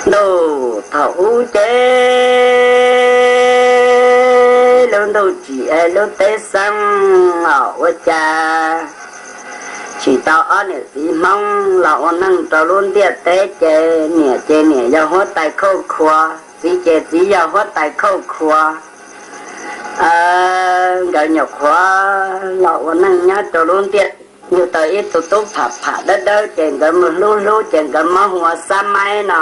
Ntuj thaum ub ces lub ntuj tsim es lub teb xeeb os, ua cas tsis tau ob niam txiv Hmoob los ua neej rau lub ntiaj teb, ces niam ces niam yog huab tais khauj khuav, txiv ces txiv yog huab tais khauj khuav. Nkawd nyuam qhuav los ua neej nyob rau lub ntiaj, yug tau ib tug tub pham pham dawb dawb, ces nkawd mus hlub hlub ces nkawd muab hu ua Xab Maib no.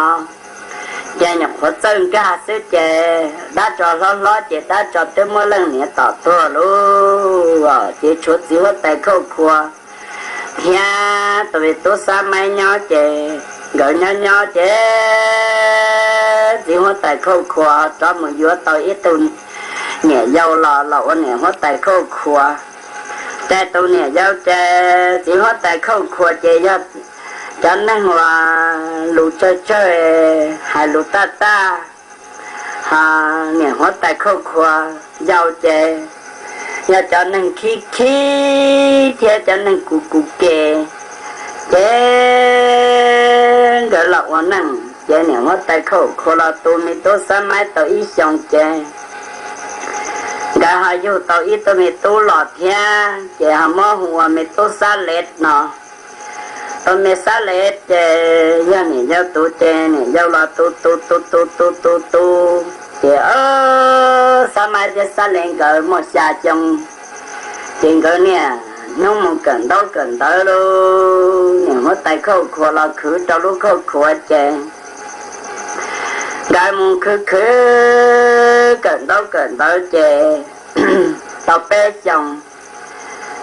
Ces nyuam qhuav txawj nkag xwb, ces dab tso hlob hlob ces dab tso twb muab leej niam tom tuag lauj. Ces tshuav txiv huab tais khauj khuav thiab tus me tub Xab Maib nyob, ces nkawd nyob nyob ces txiv huab tais khauj khuav rov mus yuav tau ib tug niam yau los los ua niam huab tais khauj khuav. Ces tus niam yau ces txiv huab tais khauj khuav ces yog cov neeg uas lus tsawg tsawg, hais lus taj taj, ho niam huab tais khauj khuav yau ces yog cov neeg khib khib thiab cov neeg kuv kuv ke. Ces nkawd los ua neej ces niam huab tais khauj khuav los tu me tub Xab Maib tau ib xyoos ces nkawd ho yug tau ib tug me tub los thiab, ces ho muab hu ua me tub Xab Lev no. Tus me Xab Lev ces yog niam yau tus, ces niam yau los tu tu tu tu tu tu tu, ces Xab Maib thiab Xab Lev nkawd muaj xya xyoo. Ces nkawd niaj hnub mus kawm ntaub kawm ntawv lauj, niam huab tais khauj khuav los khwv rau lub khauj khuav ces nkawd mus khwv khwv kawm ntaub kawm ntawv ces tau peb xyoos,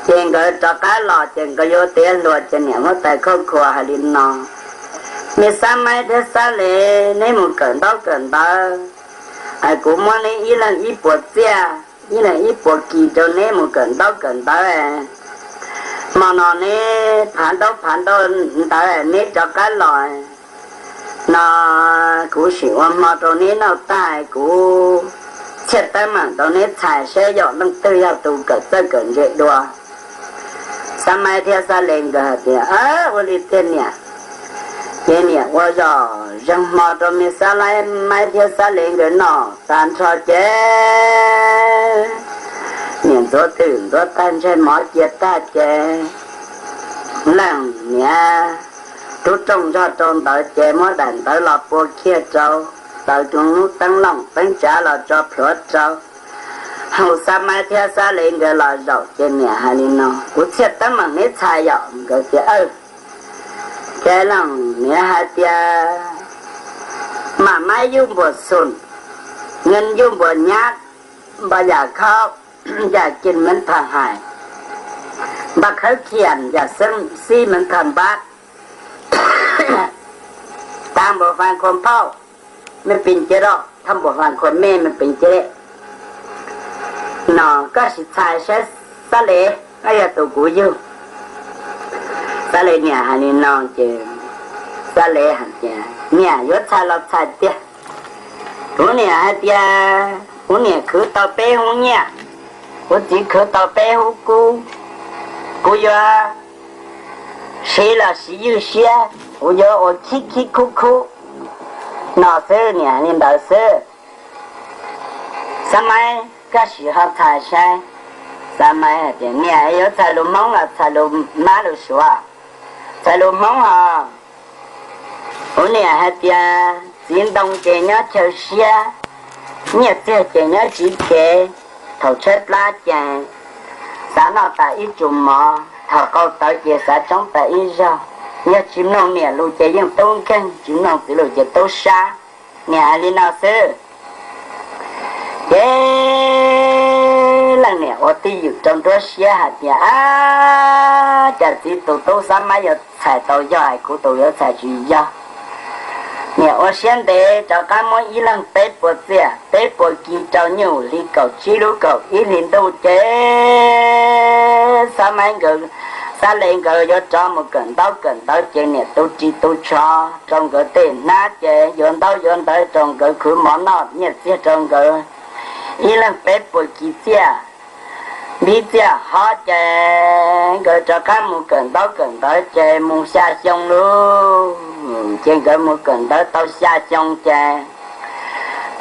ces nkawd rov qab los ces nkawd yuav tiav hluas ces niam huab tais khauj khuav hais li no: Me Xab Maib thiab Xab Lev, neb mus kawm ntaub kawm ntawv, kuv muab neb ib leeg ib puas txiaj, ib leeg ib puas kis rau neb mus kawm ntaub kawm ntawv. Hmo no neb phav ntaub phav ntawv neb rov qab los no, kuv sim ua hmo rau neb noj tag, kuv txhiaj teeb meem rau neb txhais saib yog leej twg yog tus kawm txawj kawm ntse dua. Xab Maib thiab Xab Lev nkawd hais tias, Ua li tiag niam. Ces niam ua zoj zeeg hmo rau me Xab Maib thiab Xab Lev nkawd noj tag nrho ces niam ntxuav twm ntxuav tag ntsej mov cia tag ces leej niam rub rooj zog rau ntawd ces muab daim ntawv los pua kiag rau, taws tus lub teeb looj teeb tsav los tso plhuav rau, hu Xab Maib thiab Xab Lev nkawd los zaum ces niam hais li no: Kuv txhiaj teeb meem neb txhais yom? Nkawd tias, Aw. Ces leej niam hais tias, Mam maib yub npuas xum, nws yub npuas nyab, npa yam khaub, yam kis mev tham hais, npa khawb khiam, yam xib mev tham npab, tag npuas fas khuas phauj, me pes cia rau, thaj npuas fas khuas me, me pes cia le. No koj sim txhais saib, Xab Lev, koj yog tus kuv yug. Xab Lev niam hais li no ces Xab Lev hais tias, Niam yuav txhais los txhais tiag. Kuv niam hais tias kuv niam khwv tau peb hub nyiaj, kuv txiv khwv tau peb hub kub, kuv yuav siv los siv ywj siab, kuv yuav ua khib khib khub khub. No xwb, niam hais li ntawd xwb. Xab Maib, koj sim ho txhais saib. Xab Maib hais tias, Niam, yuav txhais lus Hmoob los txhais lus mab lus suav? Txhais lus Hmoob hos. Kuv niam hais tias txiv ntoo ces nyob chaw siab, nyiaj txiag ces nyob tsiv kev. Thaum tshaib plab ces xav noj tas ib tsu mov, thaum qau tawv ces xav tsoob tas ib zaug. Yog tsis mloog niam lus ces yeej tub nkeeg, tsis mloog txiv lus ces tub sab. Niam hais li no xwb. Ces leej niam ua twj ywm rau nruab siab hais tias, Ab, cas txiv tus tub Xab Maib yuav txhais tau yog es kuv tus yuav txhais tsis yog? Niam ua siab ntev rov qab muab ib leeg peb puas txiaj, peb puas kis rau, nyuj hli kaum tsib lub kaum ib hlis ntuj ces Xab Maib nkawd, Xab Lev nkawd yuav rov mus kawm ntaub kawm ntawv ces niam tu ris tu tsho rau nkawd tej hnab ces yuav ntaub yuav ntawv rau nkawd, khwv mov noj nyiaj txiag rau nkawd ib leeg peb puas kis txiaj. Npib txiaj hov ces nkawd rov qab mus kawm ntaub kawm ntawv ces mus xya xyoo lauj. Ces nkawd mus kawm ntawv tau xya xyoo ces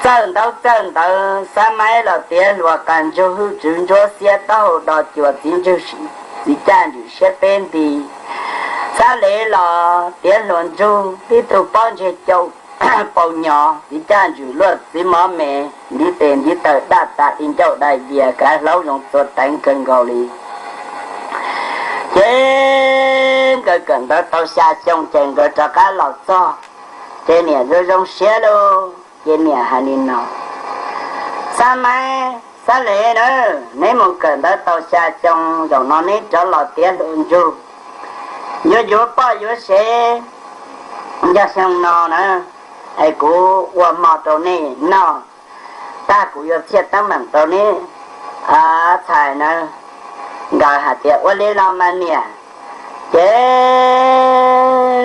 txawj ntaub txawj ntawv, Xab Maib los tiav hluas qas ntsug hwj tswv ntsuab xiab taub hau do cuas txiv ntswg, txiv caj ntswm siab peb nti. Xab Lev los tiav hluas ntsug tib tug pob ntseg cau pau nyos, txiv caj ntswm luaj txiv mov me, ntiv tes ntiv taw daj tas di ncauj dai dias kav hlaub zoo txua teev kawg nkaus li. Ces nkawd kawm ntawv tau xya xyoo ces nkawd rov qab los txog, ces niam zoo zoo siab lauj. Ces niam hais li no, Xab Maib, Xab Lev na, neb mus kawm ntawv tau xya xyoo, zaum no neb rov los tiav hluas ntsug, yuav yuav poj yuav sev, yog xyoo no na, es kuv ua hmo rau nej noj, tag kuv yuav txhiaj teeb meem rau neb txhais na. Nkawd hais tias ua li los mas niam. Ces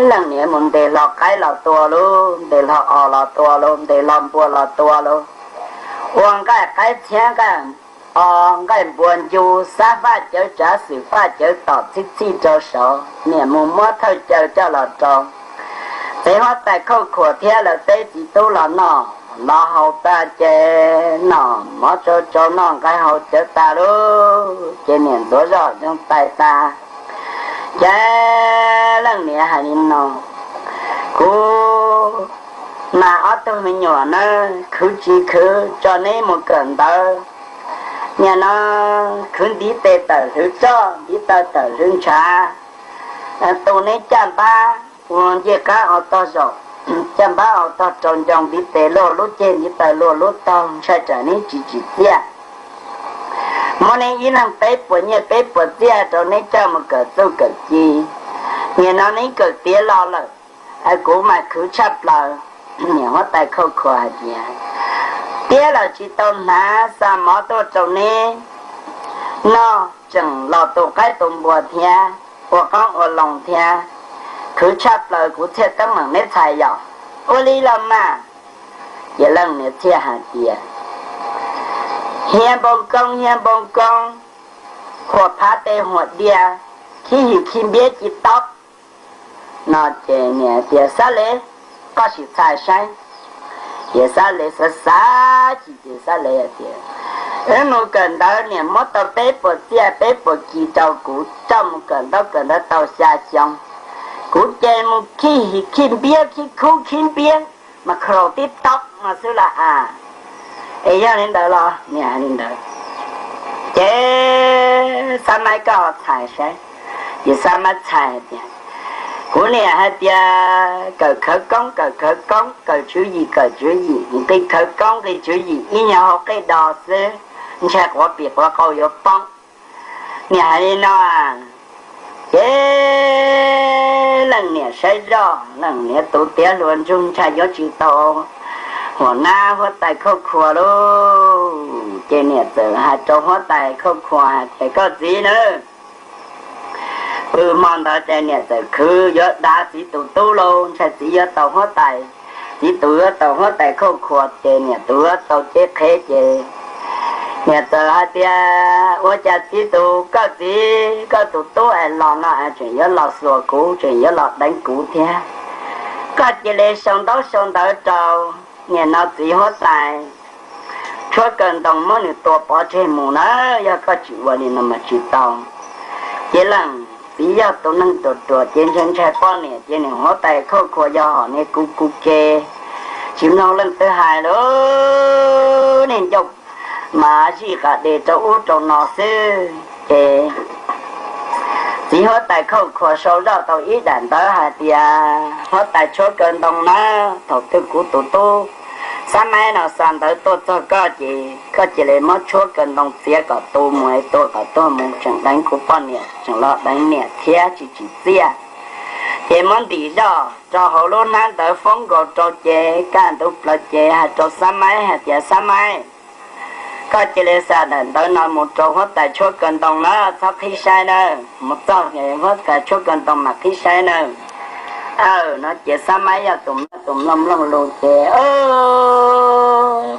leej niam mus ntes hlo qaib los tua lauj, ntes hlo os los tua lauj, ntes hlo npua los tua lauj, ua nqaij qaib txhiab nqaij os nqaij npua ncu, xab faj cawv tsav xwm faj cawv tom txhij txhij rau saud, niam mus muab thawj caw coj los rau txiv huab tais Khauj Khuam thiab lawv peb txiv tub los noj los haus tag ces noj mov tsau tsau noj nqaij haus cawv tas lauj, ces niam ntxuav zoj ntxoo tais tas. Ces leej niam hais li no, kuv mas ob tug me nyuam na, khwv tsis khwv tso neb mus kawm ntawv, nim no khwv ntiv tes tawm hlwv tsoj, ntiv taw tawm hlwv ntshav, tu neb caj npab ua ncej qab o tog zaum, caj npab o tog rau ncoo, ntiv tes luaj lub ceg, ntiv taw luaj lub taug, ntshai tsam neb tsis tsim txiaj. Muab neb ib leeg peb puas nyiaj peb puas txiaj rau neb coj mus kawm txuj kawm ci, nim no neb kawm tiav los lawm, kuv mas khwv tshaj plaws. Niam huab tais Khauj Khuam hais tias, tiab los tsis tau hnav, xa mov tuaj rau neb noj, tseem los tu qaib tu npua thiab, ua qoob ua loo thiab, khwv tshaj plaws, kuv txhiaj teeb meem neb txhais yom. Ua li los mas. Ces leej niam thiaj hais tias, hiab npoo koob hiab npoo koob, huam phav tes huam dias, khib him khib npiab ci taub. No ces niam tias, Xab Lev, koj sim txhais saib. Ces Xab Lev xav xav chim ces Xab Lev hais tias, wb mus kawm ntawv niam muab tau peb puas txiaj peb puas ci rau kuv coj mus kawm ntaub kawm ntawv tau xya xyoo, kuv ces mus khib him khib npiab khib khub khib npiab mas khraus tib taub no xwb las as. Es yog li ntawd los niam hais li ntawd, ces Xab Maib koj ho txhais saib. Ces Xab Maib txhais hais tias, kuv niam hais tias kawm khawv koob kawm khawv koob, kawm tswv yim kawm tswv yim, nqi khawv koob nqi tswv yim, ib nyuag hau qej do xwb, ntshai quav pim quav qau yuav poob. Niam hais li no, ces leej niam saib zoj, leej niam tus tiav hluas ntsug ntshai yuav tsis tau huam nab huab tais Khauj Khuam lauj. Ces niam txawm hais rau huab tais Khauj Khuam hais tias, koj txiv na, pw hmo ntawd ces niam txawm khwv yuav dav txiv tus tub lauj, ntshai txiv yuav tau huab tais, txiv tus yuav tau huab tais Khauj Khuam ces niam tus yuav tau cev qhev ces niam txawm hais tias, ua cas txiv tus, koj txiv koj tus tub es los no es tseem yuav los xuas kuv, tseem yuav los deev kuv thiab. Koj cia li sau ntaub sau ntawv rau nim no txiv huab tais tshuab kaw ntoo muab nws tua pov tseg mus na, yog koj tsis ua li no mas tsis tau. Ces leej txiv yog tus neeg ruam ruam ces ntshai ntshai poj niam ces niam huab tais Khauj Khuam yog hom niag kuv kuv ke, tsis mloog leej twg hais lauj, niag ncauj mas zij qas des rau ub rau no xwb. Ces txiv huab tais Khauj Khuam sau zoj tau ib daim ntawv hais tias, huab tais tshuab kaw ntoo na, thaum twg kuv tus tub Xab Maib no xa ntawv tuaj txog koj ces koj cia li muab tshuab kaw ntoo txiav kom tu mus es tua kom tuag mus, tseem deev kuv poj niam, tseem los deev niam thiab tsis tsim txiaj. Ces muab ntim zoj rau hauv lub hnab ntawv foob nkaus rau ces kaj ntug plaws ces hais rau Xab Maib hais tias, Xab Maib, koj cia li xa daim ntawv no mus rau huab tais tshuab kaw ntoo na, txhob qhib saib nawb, mus txog huab tais tshuab kaw ntoo mas qhib saib nawb. Aw, no ces Xab Maib yog tus mloog mloog lus ces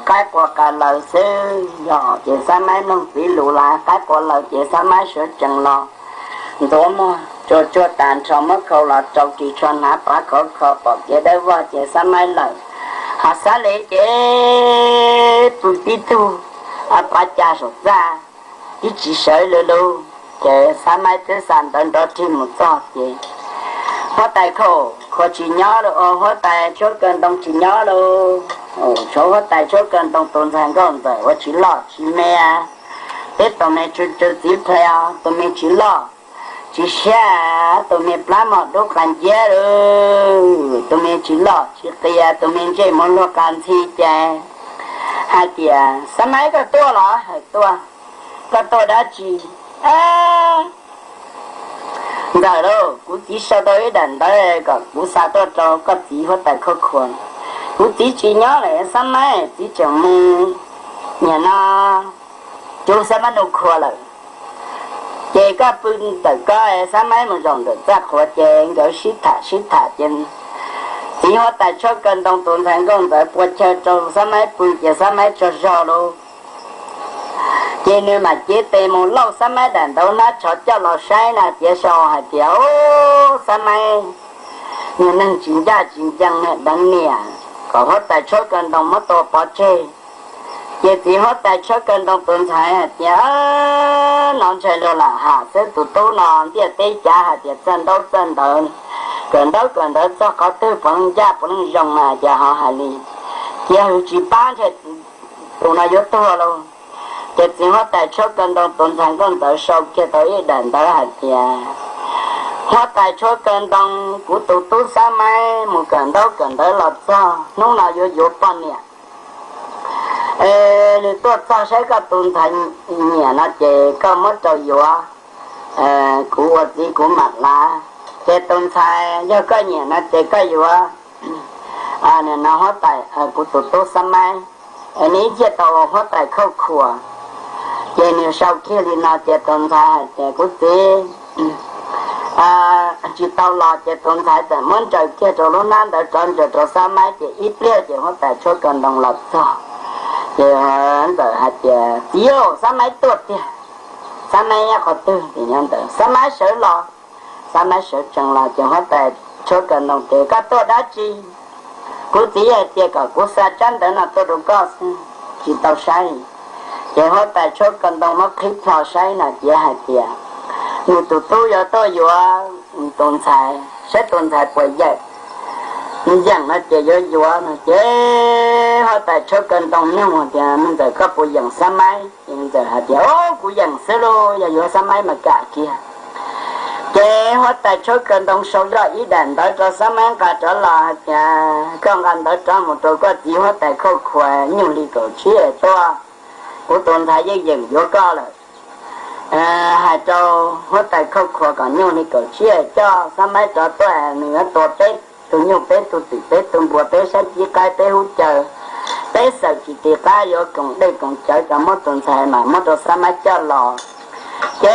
qaib qua qas laws xwb, yog ces Xab Maib mloog txiv lus lawm qaib qua laws ces Xab Maib sawv tsees los ntxuav muag tsuag tsuag tas nrho muab khau los rau ris tsho hnav pov khov kho pom kev dawb vog ces Xab Maib lawm. Ho Xab Lev ces pw tib tug pov ca saum txaj, tib tsis sawv lug lug. Ces Xab Maib twb xa ntawv nrov rhij mus txog ces huab tais Khauj Khuas tsis nyob lawm, huab tais Tshuab Kaw Ntoo tsis nyob lawm. Tshuav huab tais Tshuab Kaw Ntoo tus ntxhais nkauj ntxawm uas tsis loj tsis me, peb tus me tsw tsw txiv plhe, tus me tsis loj tsis siab, tus me plab mos dub qas nciab lawm, tus me tsis loj tsis qia, tus me ntsej muag luag qas ntxhi ces hais tias, Xab Maib, koj tuaj los? Hais, tuaj. Koj tuaj dab tsi? Ntxawm lauj, kuv txiv sau tau ib daim ntawv kom kuv xa tuaj rau koj txiv huab tais Khauj Khuas. Kuv txiv tsis nyob lawm Xab Maib, txiv tseem mus, nim no, cuv Xab Maib Nus Khuas lawm. Ces koj pw ntawm koj, Xab Maib mus zaum ntawm txaj qhuav ces nkawd sib tham sib tham ces txiv huab tais Tshuab Kaw Ntoo tus ntxhais nkauj ntxawm pua chaw rau Xab Maib pw ces Xab Maib tsaug zog lauj. Ces nws mam cev tes mus lauj Xab Maib daim ntawv hnab tsho coj los saib na, ces sau hais tias, Ub, Xab Maib, niag neeg tsis ncaj tsis ncees, niag deev niam, kom huab tais Tshuab Kaw Ntoo muab tua pov tseg. Ces txiv huab tais Tshuab Kaw Ntoo tus ntxhais hais tias, No ntshai luag lam ham xwb, tus tub no ntiaj teb cav hais tias txawj ntaub txawj ntawv, kawm ntaub kawm ntawv txog qhov twg puav leej ncaj puav leej zoo na, ces ho hais li, cia hwv tsis pab ntshai tus no yuav tuag lauj. Ces txiv huab tais Tshuab Kaw Ntoo tus ntxhais nkauj ntxawm sau kiag tau ib daim ntawv hais tias, Huab tais Tshuab Kaw Ntoo, kuv tus tub Xab Maib mus kawm ntaub kawm ntawv los txog hnub no yuav yuav poj niam. Nws tuaj txog saib koj tus ntxhais nyiam no ces koj muab rau yuav, kuv ua txiv kuv mam lav. Ces tus ntxhais yog koj nyiam no ces koj yuav, nim no huab tais, kuv tus tub Xab Maib. Nws ib ciaj tau huab tais Khauj Khuas. Ces nws sau kiag li no ces tus ntxhais hais tias, Kuv txiv, tsis tau los. Ces tus ntxhais txawm muab ntsaws kiag rau lub hnab ntawd rov ntsaws rau Xab Maib ces ib pliag ces huab tais Tshuab Kaw Ntoo los txog. Ces ntxawm hais tias, Txiv, Xab Maib tuaj tiag. Xab Maib nyob qhov twg? Ces nyob ntawd. Xab Maib sawv los. Xab Maib sawv tsees los ces huab tais Tshuab Kaw Ntoo tias, Koj tuaj dab tsi? Kuv txiv hais tias kom kuv xa tsab ntawv no tuaj rau koj xwb, tsis tau saib. Ces huab tais Tshuab Kaw Ntoo muab qhib plho saib no ces hais tias, Nws tus tub yuav tuaj yuav tus ntxhais, saib tus ntxhais puas yeem. Yeem no ces yuav yuav no ces huab tais Tshuab Kaw Ntoo nug tias, Me ntxawm, koj puas yeem Xab Maib? Ces ntxawm hais tias, Au, kuv yeem xwb lauj, yog yuav Xab Maib mas kam kiag. Ces huab tais Tshuab Kaw Ntoo sau zoj ib daim ntawv rau Xab Maib nqa rov los hais tias, Koj nqa ntawv rov mus rau koj txiv huab tais Khauj Khuas nyuj hli kaum tsib es tuaj, kuv tus ntxhais yeej yeem yuav koj lawm. Hais rau huab tais Khauj Khuas kom nyuj hli kaum tsib es coj Xab Maib rov tuaj, nws yuav tua peb tug nyuj, peb tug twm, peb tug npua, peb sab cib qaib, peb hub caw, peb xawm tsis ti qab, yuav koom dej koom cawv cov, muab tus ntxhais mas muab rau Xab Maib coj los. Ces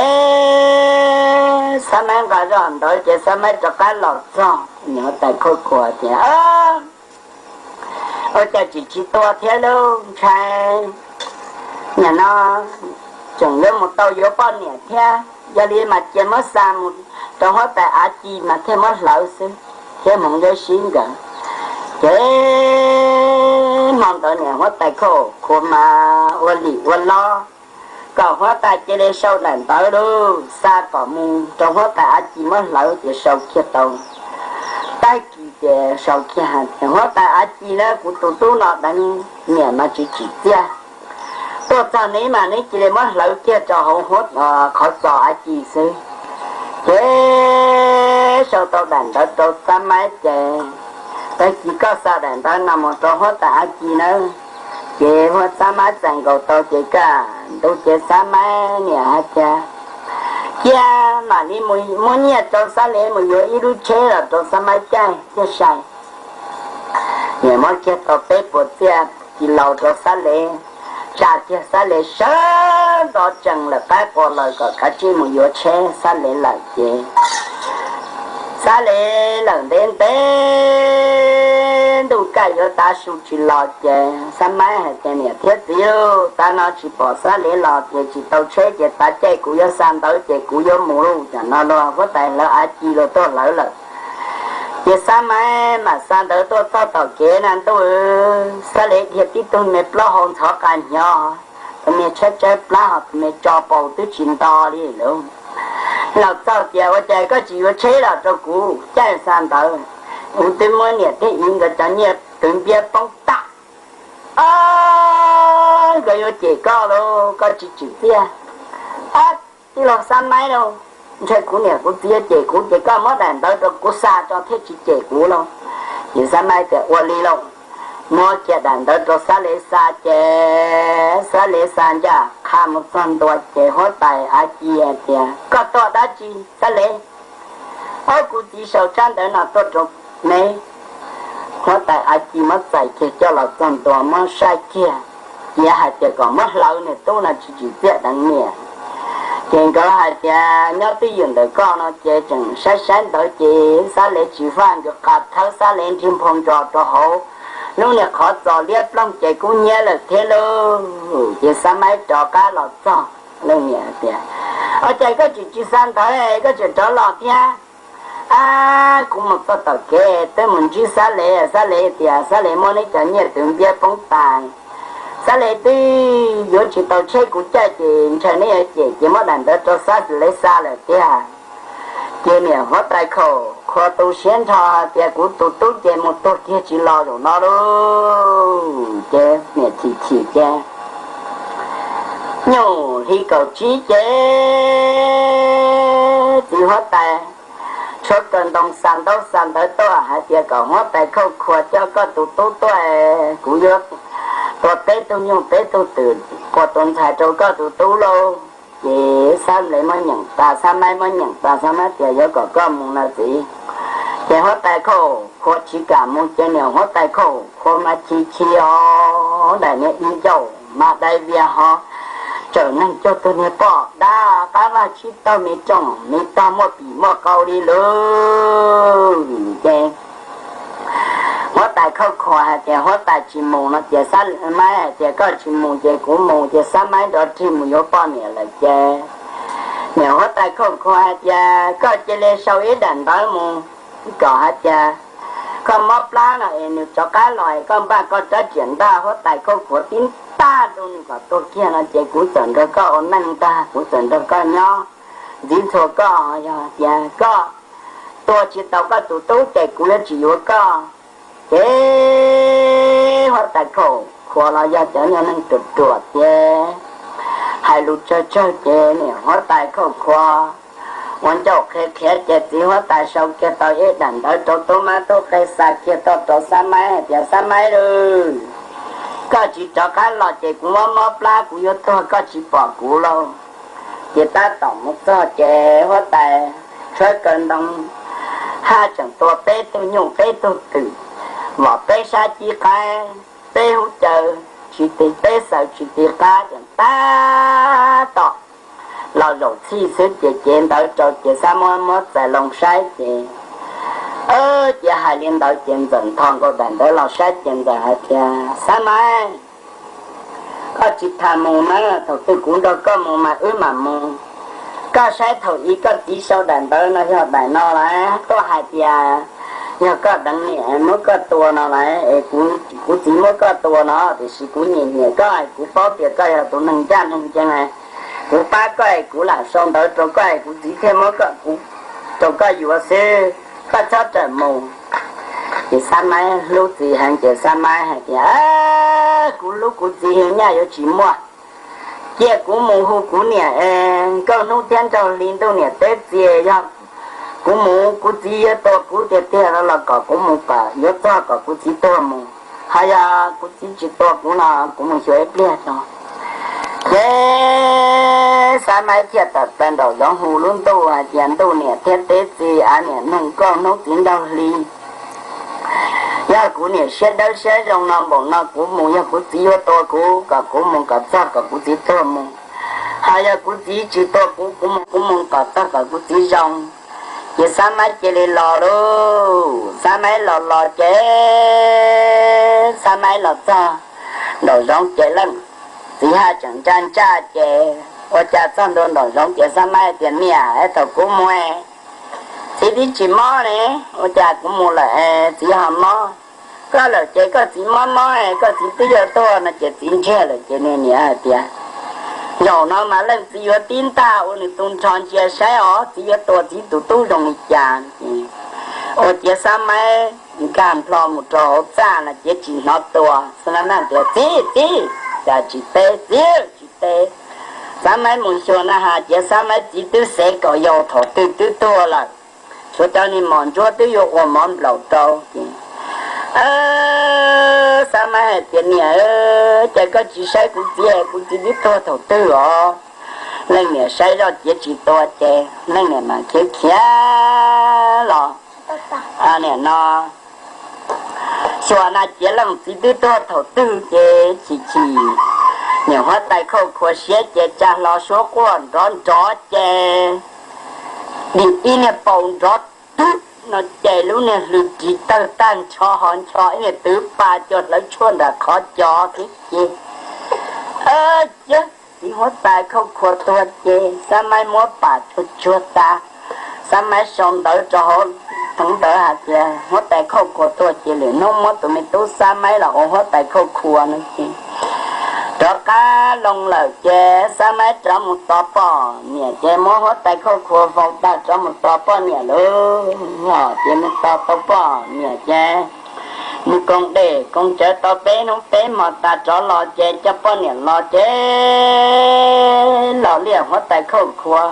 Xab Maib nqa zoj ntawd ces Xab Maib rov qab los txog, huab tais Khauj Khuas tias, Ua cas tsis tsis tua thiab lauj, ntshai nim no tseem yuav mus tau yuav poj niam thiab. Yog li mas cia muab xa mus rau huab tais Av Ci mas thiaj muab hlawv xwb, thiab hmoov nyob sib nkawd. Ces hmo ntawd niam huab tais Khauj Khuas mas ua lim ua lob kom huab tais cia li sau daim ntawv lauj, xa kom mus rau huab tais Av Ci muab hlawv ces sau kiag tau. Tag kis ces sau kiag hais tias, Huab tais Av Ci na, kuv tus tub no deev niam mas tsis tsim txiaj. Tuaj txog neb mas neb cia li muab hlawv kiag rau hauv huab, qhov txos Av Ci xwb. Ces sau tau daim ntawv rau Xab Maib ces, Tag kis koj xa daim ntawv no mus rau huab tais Av Ci nawb. Ces huab Xab Maib txais nkaus tau ces kaj ntug ces Xab Maib niam hais tias, Cia mam li muab nyiaj rau Xab Lev mus yuav ib lub tsheb los rau Xab Maib caij thiaj sai. Niam muab kiag tau peb puas txiaj ci laus rau Xab Lev, tsa kiag Xab Lev sawv ntxov tsees lawm qab qua lawm kom kav tsij mus yuav tsheb Xab Lev lawm ces Xab Lev lawm ntev ntev ntuj kaj yuav tav su tsis los ces Xab Maib hais tias, Niam thiab txiv, tav no tsis pom Xab Lev los ces tsis tau tsheb ces tav caij kuv yuav xa ntawv ces kuv yuav mus lauj. Tam no los huab tais lawv av ci los tuaj hlawv lawm. Ces Xab Maib mam xa ntawv tuaj txog tom kev na ntuj, Xab Lev dhia tib tug me plaub hau ntxhov qa hnyo, tus me tshaib tshaib plab ho tus me tso paus twb tsis nto li lauj. Los txog tias, Ua cas koj tsis yuav tsheb los rau kuv caij xa ntawv? Kuv twb muab niam thiab txiv nkawd cov nyiaj twv npiab poob tag. Nkawd yuav cem koj lauj, koj tsis tsim txiaj. Tij laug Xab Maib lauj, ntshai kuv niam kuv txiv yuav cem kuv ces koj muab daim ntawv rau kuv xa tso thiaj tsis cem kuv lauj. Ces Xab Maib tias, Ua li lauj. Muab kiag daim ntawv rau Xab Lev xa ces Xab Lev xa ncaj qha mus txog ntua ces huab tais av ci tias, Koj tuaj dab tsi Xab Lev? Ob, kuv txiv sau tsab ntawv no tuaj rau me. Huab tais av ci muab txais kiag coj los txog ntua muab saib kiag, cia hais tias kom muab hlawv nws tub no tsis tsim txiaj deev niam. Ces nkawd hais tias, Nyob twj ywm ntawm koj no ces tseem saib saib ntawv ces Xab Lev tsis faj, nkawd qa thawb Xab Lev nrig nphau ntsos rau hauv lub niag qhov txos liab ploog ces kub hnyiab lawm thiab lauj. Ces Xab Maib rov qab los txog, leej niam tias, Ua cas koj tsis tsis xa ntawv, koj tseem rov los thiab? Ab, kuv mus txog tom kev twb mus ntsib Xab Lev, Xab Lev tias Xab Lev muab neb cov nyiaj twv npiab poob tas. Xab Lev twb yuav tsis tau tsheb kuv caij ces ntshai neb yuav cem ces muab daim ntawv rau Xab Lev xa lawm tiag. Ces niam huab tais khaum khuav tu siab nrho hais tias, Kuv tus tub ces mus tuag kiag tsis los zaum no lauj. Ces niam chim chim ces nyuj hli kaum tsib ces txiv huab tais tshuab kaw ntoo xa ntaub xa ntawv tuaj hais tias kom huab tais khauj khuas coj koj tus tub tuaj, kuv yuav tua peb tug nyuj peb tug twm quas tus ntxhais rau koj tus tub lauj. Ces Xab Lev muab nyeem tas, Xab Maib muab nyeem tas, Xab Maib tias, Yuav kom koj mus no txiv. Ces huab tais khauj khuas tsis kam mus ces niam huab tais khauj khuas mas chim chim os, daim niag ib ncauj mas dai vias ho tsawm neeg cuag tus niag poj dab qab vaj tsib taug me rooj me tog muaj pim muaj qau li lauj. Ces huab tais khauj khuas hais tias, Huab tais tsis mus no ces Xab Maib hais tias, Koj tsis mus ces kuv mus. Ces Xab Maib nrov rig mus yuav poj niam lawm ces niam huab tais khauj khuas hais tias, Koj cia li sau ib daim ntawv mus kom hais tias koj mob plab no es nws rov qab los es koj npaj koj rab riam ntaj huab tais khauj khuas tib ntaj rau nws kom tuag kiag no ces kuv txawm nrog koj ua neej ntag, kuv txawm nrog koj nyob ntxiv ntxhua koj. Yog tias koj tua tsis tau koj tus tub ces kuv yuav tsis yuav koj. Ces huab tais khauj khuas los yog cov nyuag neeg ruam ruam ces hais lus tsawg tsawg ces niam huab tais khauj khuas ua ncauj qhiav qhiav ces txiv huab tais sau kiag tau ib daim ntawv rau tub mab tub qhe xa kiag tuaj rau Xab Maib hais tias, Xab Maib lauj, koj tsis rov qab los ces kuv mob mob plab kuv yuav tuag koj tsis pom kuv lauj. Ces tab tom mus txog ces huab tais tshuab kaw ntoo haj tseem tua peb tug nyuj peb tug twm, vom peb sab cib qaib, peb hub caw tsis ti, peb xaws tsis ti qab ces tab tom los zaum txhij xwb ces cev ntawv rau ces Xab Maib muab txais loo saib ces, ces hais li ntawd ces Ntxawm nthos nkaus daim ntawv los saib ces Ntxawm hais tias, Xab Maib, koj tsis tas mus na, thaum twg kuv nrog koj mus mas wb mam mus. Koj saib thaum ub koj txiv sau daim ntawv no yog daim no lawm, koj hais tias yog koj deev niam muab koj tua no lawm es kuv txiv muab koj tua no, tiam sis kuv nyiam nyiam koj, kuv paub tias koj yog tus neeg ncaj neeg ncees, kuv pab koj es kuv lam sau ntawv rau koj es kuv txiv thiaj muab koj rau koj yuav xwb, koj txhob rawm mus. Ces Xab Maib hlub txiv heev ces Xab Maib hais tias, Kuv hlub kuv txiv heev nyaj yuav tsis muaj. Cia kuv mus hu kuv niam es nkauj hnub thiab nraug hli ntuj niam teb txias, yog kuv mus kuv txiv yuav tua kuv tiag tiag los kom kuv mus kom yuav txog kom kuv txiv tuag mus. Ho yog kuv txiv tsis tua kuv no kuv mus xyuas ib pliag tso. Ces Xab Maib thiaj tawm plaws nraum zoov hu lub ntuj hais tias, Ntuj niam thiab teb txias, av niam nug nkauj hnub txiv nraug hli, yog kuv niam siab dawb siab zoo no npaum no kuv mus, yog kuv txiv yuav tua kuv kom kuv mus kom txog kom kuv txiv tuag mus. Ho yog kuv txiv tsis tua kuv, kuv mus kuv mus kom txog kom kuv txiv zoo. Ces Xab Maib cia li los lauj. Xab Maib los los ces Xab Maib los txog nraum zoov ces leej txiv haj tseem ntsaj ntsaj ces ua cas txog ntua nraum zoov ces Xab Maib tias, Niam, thaum kuv mus txiv twb tsis mob ne, ua cas kuv mus lawm txiv ho mob? Koj lawm ces koj txiv mob mob, koj txiv twb yuav tuag no ces txiv ntsiag lawm ces nws niam hais tias, Zaum no mas leej txiv yuav tib ntag ua nws tus nrho ntsia saib os, txiv yuav tua txiv tus tub zoo li cas. Ua ciav Xab Maib nkag nplho mus rau hauv txaj no ces tsis hnov tua. Xab Maib tias, Txiv, txiv, cas tsis teb, txiv tsis teb. Xab Maib mus xyuas na has ciav Xab Maib txiv twb xev kaum yau thaum twg twb tuag lawm, tshuav cov niag mos ntsuab twb yuav ua mov nplaum rau ces Xab Maib hais tias, Niam, cas koj tsis saib kuv txiv, kuv txiv twb tuag thaum twg os? Leej niam saib zoj ciav tsis tua ces leej niam mas khiav khiav los, niam no xyuas na ciav leej txiv twb tuag thaum twg ces chim chim, niam huab tais khauj khuav siab ces tsa hlo suab quaj nrov nrov ces dim ib niag paus nrov twg no ces lub niag hlwb ris tawg tag nrho ho ncho ib niag twv pa coj hlawv tshuaj nram qhov cos xwb ces, Yog txiv huab tais khauj khuav tuag ces Xab Maib muab pam tsuag tsuag tas. Xab Maib sau ntawv rau hauv theev ntawv hais tias huab tais khauj khuav tuag ces lwm hnub muab tus me tub Xab Maib los ua huab tais khauj khuav no ces rov qab loo lawm ces Xab Maib rov mus tos poj niam ces muab huab tais khauj khuav faus tag rov mus tos poj niam lauj. Ces mus tos tau poj niam ces mus koom dej koom cawv tau peb hnub peb hmo tas rov los ces coj poj niam los ces los liaj huab tais khauj khuav,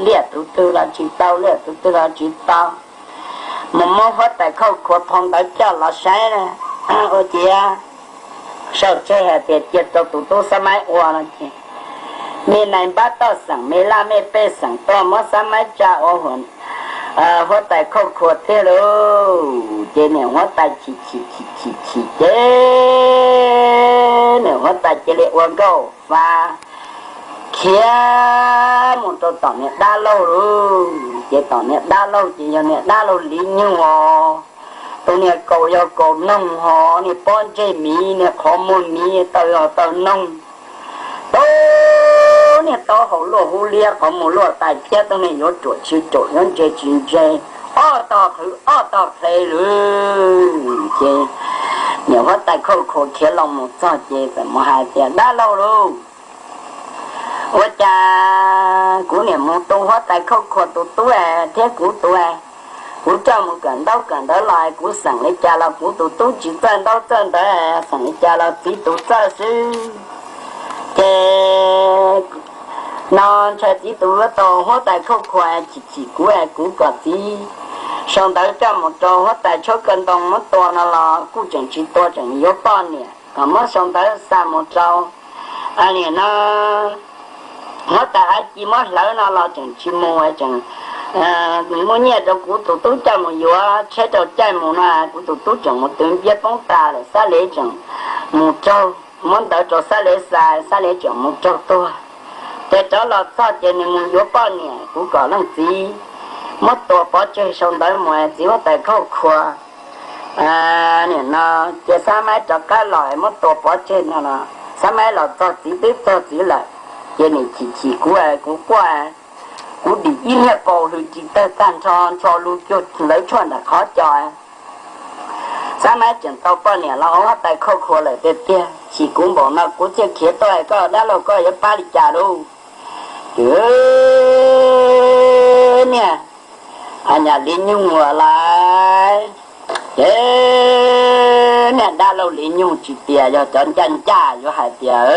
liaj tus twg los tsis tau, liaj tus twg los tsis tau. Mus muab huab tais khauj khuav phau ntawv coj los saib, ua ciav sau tseg hais tias cia rau tus tub Xab Maib ua no ces me nais npab toj xeem, me laj mej pej xeem tuaj muab Xab Maib tsa ua huab tais khauj khuav tiag lauj. Ces niam huab tais chim chim chim chim chim ces niam huab tais cia li ua nkauj fa khiav mus rau tom niag dab laug lauj. Ces tom niag dab laug ces yog niag dab laug Liv Nyug os. Tus niag kaus yog kaus noog hos niag pob ntseg miv, niag qhov muag miv taw yog taw noog. Tau niag taub hau luaj hub liab, qhov muag luaj tais thiab, tau niag yuav ruam tsis ruam, yuav ntse tsis ntse, ob tog qhwv ob tog qhe lawm. Ces niam huab tais khauj khuav khiav los mus txog ces txawm mus hais tias, Dab laug lauj, ua cas kuv niam mus tu huab tais khauj khuav tus tub thiab kuv tus, kuv coj mus kawm ntaub kawm ntawv los kuv xeem li cas los kuv tus tub tsis txawj ntaub txawj ntawv, xeem li cas los txiv tus txawj xwb. Ces no ntshai txiv tus yuav tau huab tais khauj khuav chim chim kuv, kuv kom txiv sau ntawv coj mus rau huab tais tshuab kaw ntoo muab tua no los kuj tseem tsis tua, tseem yuav poj niam, kom muab sau ntawv xa mus rau, nim no huab tais Av Ci muab hlawv no los tseem tsis mus, tseem muaj nyiaj rau kuv tus tub coj mus yuav tsheb rau caij mus no, kuv tus tub tseem mus twv npiab poob tas lawm, Xab Lev tseem mus raug, muab ntawv rau Xab Lev xa, Xab Lev tseem mus raug tuag. Ces rov los txog ces nws mus yuav poj niam, kuv kom leej txiv muab tua pov tseg, sau ntawv mus txiv huab tais khauj khuav. Nim no cia Xab Maib rov qab los muab tua pov tseg no los Xab Maib los txog txiv twb txog txiv lawm. Ces nim chim chim kuv, kuv quaj, kuv dim ib niag paus hlwb ris tawg tag nrho, ncho lug cuag lawv tshuaj nram qhov cos. Xab Maib tseem tau poj niam los ua huab tais khauj khuav lawm tiag tiag. Chim kuv npaum no kuv thiaj khiav tuaj, koj dab laug koj yuav pab li cas lauj? Ces niag Liv Nyug ua lawm, ces niag dab laug Liv Nyug tsis tias yog cov ncaj ncaj yuav hais tias,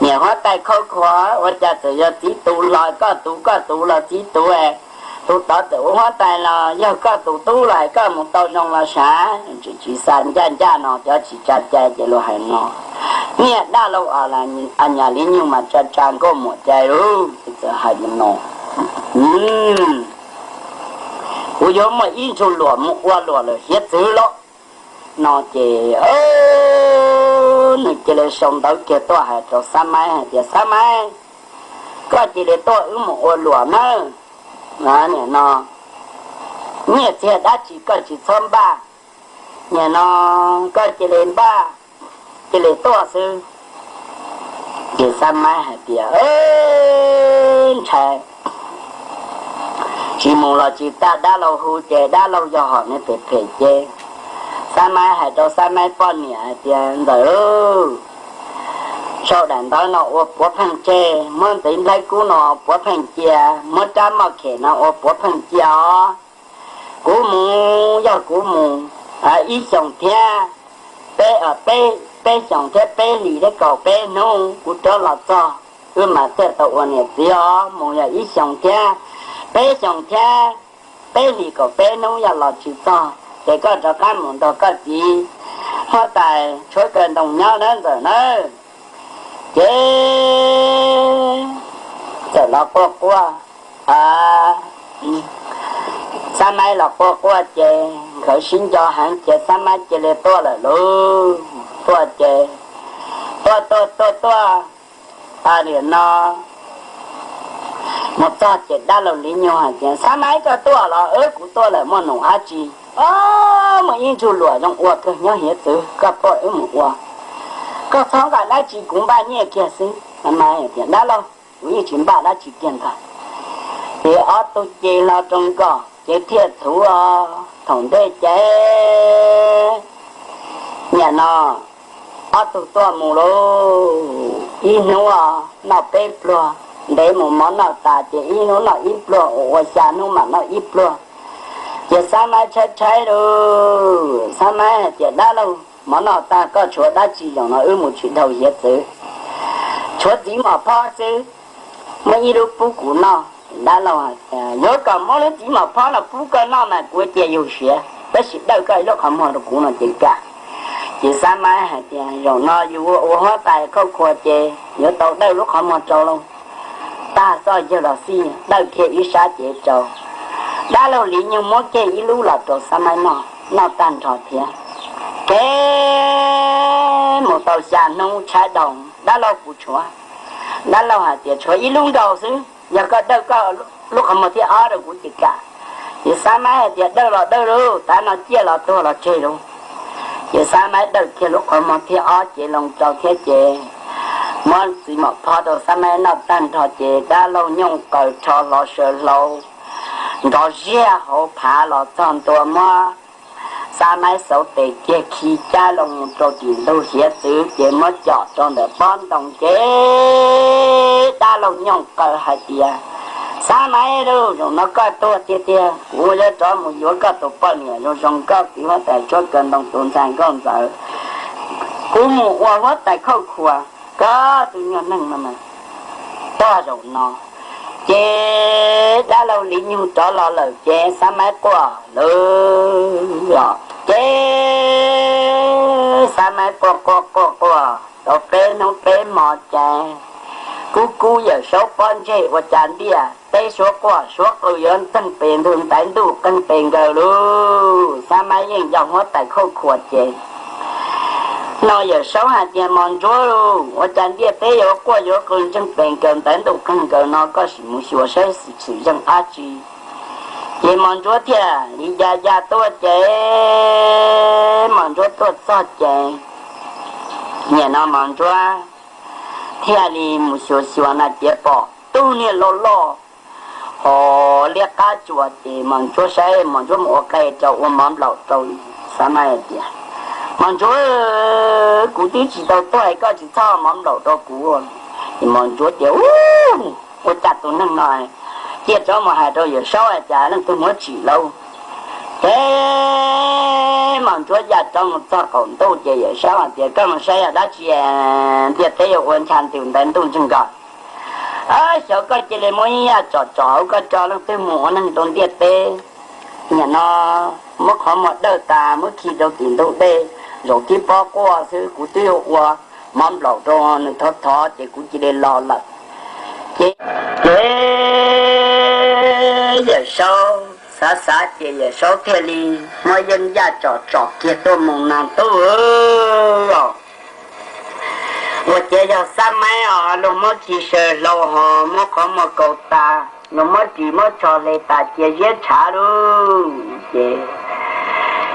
niam huab tais khauj khuav, ua cas txawm yog txiv tus los koj tus, koj tus los txiv tus, tus tod txawm ua huab tais los yog koj tus tub los koj mus tau zoo los sav. Tsis xa ncaj ncaj no cov tsis tsa cai ces luag hais no, niag dab laug Liv Nyug mas tsa tsa nkauj muam cai lauj, txawm hais li no, kuv yuav muaj ib ntsug luam mus ua luam lawm hiav txwv lauj no ces nws cia li sau ntawv kiag tuaj hais rau Xab Maib hais tias, Xab Maib, koj cia li tuaj wb mus ua luam nawb. Nim no nyiaj txiag dab tsi koj tsis txhob npaj, nim no koj cia li npaj, cia li tuaj xwb. Ces Xab Maib hais tias, ntshai tsis mus los tsis tau, dab laug hu ces dab laug yog hom nws phem phem ces Xab Maib hais rau Xab Maib poj niam hais tias, ntxawm, sau daim ntawv no ua puav pheej tseg, muab ntxiv nplhaib kub no puav pheej cia, muab rab moj khem no ua puav pheej cia os. Kuv mus, yog kuv mus ib xyoos thiab peb, peb xyoos thiab peb hlis thiab kaum peb hnub kuv rov los txog, wb mam thiaj tau ua niam txiv os. Mus yog ib xyoos thiab peb xyoos thiab peb hlis kaum peb hnub yog los tsis txog ces koj rov qab mus nrog koj txiv huab tais tshuab kaw ntoo nyob nawb ntxawm nawb. Ces txawm los quaj quaj, Xab Maib los quaj quaj ces nkawd sib nco heev ces Xab Maib cia li tuaj lawm lauj. Tuaj ces tuaj tuaj tuaj tuaj, nim no mus txog ces dab laug Liv Nyug hais tias, Xab Maib, koj tuaj los? Wb, kuv tuaj lawm, muaj num dab tsi? Muaj ib ntsug luam zoo ua kawg nyob hiav txwv, koj tuaj wb mus ua. Koj txhob nqa dab tsi, kuv npaj nyiaj kiag xwb. Xab Maib tias, dab laug, kuv yeej tsis npaj dab tsi kiag ntag. Ces ob tug ces hlo rau nkoj ces thiaj txhuv os. Thaum ntej ces nim no ob tug tuaj mus lauj, ib hnub noj peb pluag, ntev mus mov noj tas ces ib hnub noj ib pluag, ua ua xya hnub mam noj ib pluag. Ces Xab Maib tshaib tshaib lauj, Xab Maib hais tias, dab laug, mov noj tag, koj tshuav dab tsi zaum no wb mus tsis dhau hiav txwv, tshuav txiv mos phob xwb, muab ib lub pub kuv noj. Dab laug hais tias, yuav kom muab lub txiv mos phob no pub koj noj mas kuv cia yug siav, tab sis dawj koj ib lub qhov muag rau kuv no ces kam. Ces Xab Maib hais tias, zaum no yus ua huab tais khauj khuav ces yuav tau dawj lub qhov muag rau lauj. Tag txoj yawg los xij, dawj kiag ib sab cev rau. Dab laug Liv Nyug muab kiag ib lub los rau Xab Maib noj, noj tag nrho thiab. Kev mus tau xya hnub tshaib dhau, dab laug, kuv tshuav. Dab laug hais tias, tshuav ib lub nkaus xwb, yog koj dawj koj lub qhov muag thib ob rau kuv ces kam. Ces Xab Maib hais tias, dawj los dawj lauj, tav no ciaj los tuag los tseg lauj. Ces Xab Maib dawj kiag lub qhov muag thib ob cev loo rau thiab ces muab txiv mos phob rau Xab Maib noj tag nrho ces dab laug Nyooj Qaws rho hlo saw hlau nrov ziaj hauv phav los txog ntua, muab Xab Maib xauv tes kiag khi cab loo rau tim ntug hiav txwv ces muab com rau ntawm pob ntoo ces dab laug Nyooj Qaws hais tias, Xab Maib lauj, zaum no koj tuag tiag tiag, kuv yuav rov mus yuav koj tus poj niam zoo zoo, koj txiv huab tais tshuab kaw ntoo tus ntxhais nkauj ntxawm, kuv mus ua huab tais khauj khuav, koj tus nyuag neeg no mas tag zaum no. Ces dab laug Liv Nyug rov los lawm ces Xab Maib quaj lawm os. Ces Xab Maib quaj quaj quaj quaj tau peb hnub peb hmo ces kub kub Yawm Saub pob ntseg ua cas ntiaj teb suav quaj suav qw yuav ntxeeg pes ntug ntaiv ntuj qeeg pes nkaws lauj. Xab Maib yeej yog huab tais khauj khuav ces no Yawm Saub hais tias, Mos Ntsuab lauj, ua cas ntiaj teb yuav quaj yuav qw ntxeeg pes nkaws ntaiv ntuj qeeg nkaws no, koj sim mus xyuas saib xwm txheej dab tsi. Ces Mos Ntsuab thiaj li ya ya tuaj ces Mos Ntsuab tuaj txog ces nim no Mos Ntsuab thiaj li mus xyuas xyuas na ces pom tug niag loj loj ho liab qab tsuas ces Mos Ntsuab saib, Mos Ntsuab mus ua qe rau ua mov nplaum rau. Xab Maib hais tias, Mos Ntsuab, kuv twb tsis tau tuag, koj tsis txhob mov nplaum rau kuv. Ces Mos Ntsuab tias, Ub, ua cas tus neeg no cia rov mus hais rau Yawm Saub hais tias leej twg muab tsim lauj. Ces Mos Ntsuab ya rov mus txog qaum ntuj ces Yawm Saub hais tias, Koj mus saib yog dab tsi ntiaj teb yuav ua ncha ntws ntaiv ntuj ntseeg nkaws. Xyov koj cia li muab ib yam tsom tsom hauv koj tso, leej twg mus ua neeg rau ntiaj teb. Nim no muab qhov muag dawj tas muab khi rau tim ntug dej, zaum tib pob quaj xwb, kuv twb yuav ua mov nplaum rau nws thov thov ces kuv cia li los lawm. Ces, ces Yawm Saub xav xav ces Yawm Saub thiaj li muab yeeb yaj tsom tsom kiag tuaj mus na tub os. Ua ciav yog Xab Maib os, luag muab ris saws hlau hos muab qhov muag kaus tas, luag muab ris muab tsho hle tas cia ziab tshav lauj. Ces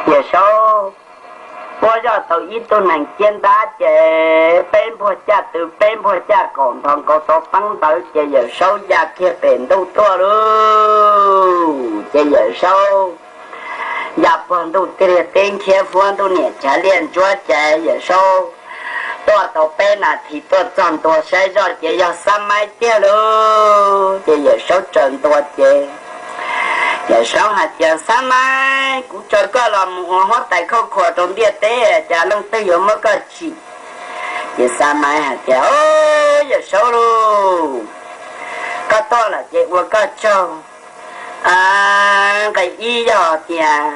Yawm Saub puab zoj tau ib tug neeg ciab ntab ces peb npuag caj tw peb npuag caj kaum nrho nkaus tau teeb ntawd ces Yawm Saub ya kiag pem ntuj tuaj lauj. Ces Yawm Saub ya puag ntuj tiag liag teb nkiab fuab ntuj niam cav liaj ntsuab ces Yawm Saub tuaj tau peb nas this tuaj txog ntua saib zoj ces yog Xab Maib tiag lauj. Ces Yawm Saub tsaws ntua ces Yawm Saub hais tias, Xab Maib, kuv tsaws koj los mus ua huab tais khauj khuas rau ntiaj teb, cas leej twg yuav muab koj tsim? Ces Xab Maib hais tias, Au, Yawm Saub lauj, koj tuaj lawm ces ua koj tsaug. Nqe ib yog tias